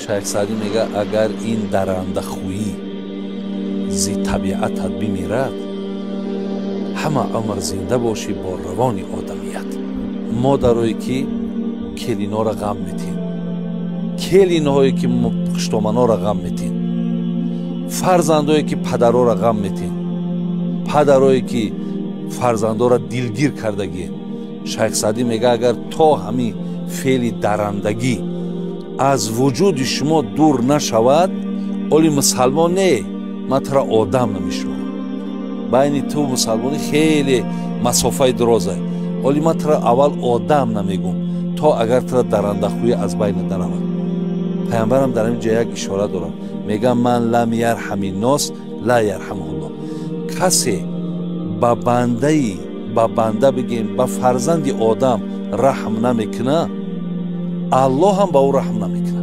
Шайх Саъдӣ мега, агар ин дарандахӯӣ зи табиатат бимирад, ҳама умр зинда бошӣ бо равони одамият. Модарое ки келинҳоро ғам метин, келинҳое ки хуштоманҳоро ғам метин, фарзандое ки падарҳоро ғам метин, падарое ки фарзандҳоро дилгир кардагӣ. Шайх Саъдӣ мега, агар то ҳамин феъли дарандагӣ аз вуҷуди шумо дур нашавад, оли мусалмон не, ман туро одам намешуморам. Байни ту мусалмонӣ хеле масофаи дароза. Оли ман туро аввал одам намегум, то агар туро дарандахӯӣ аз байна даравад. Пайғамбарам дар ин ҷо як ишора дорад. Мега, ман лам ярҳами нос ла ярҳамуҳуллоҳ. Касе ба бандаи, ба банда бигем, ба фарзанди одам раҳм намекуна, Аллоҳ ҳам ба ӯ раҳм намекунад.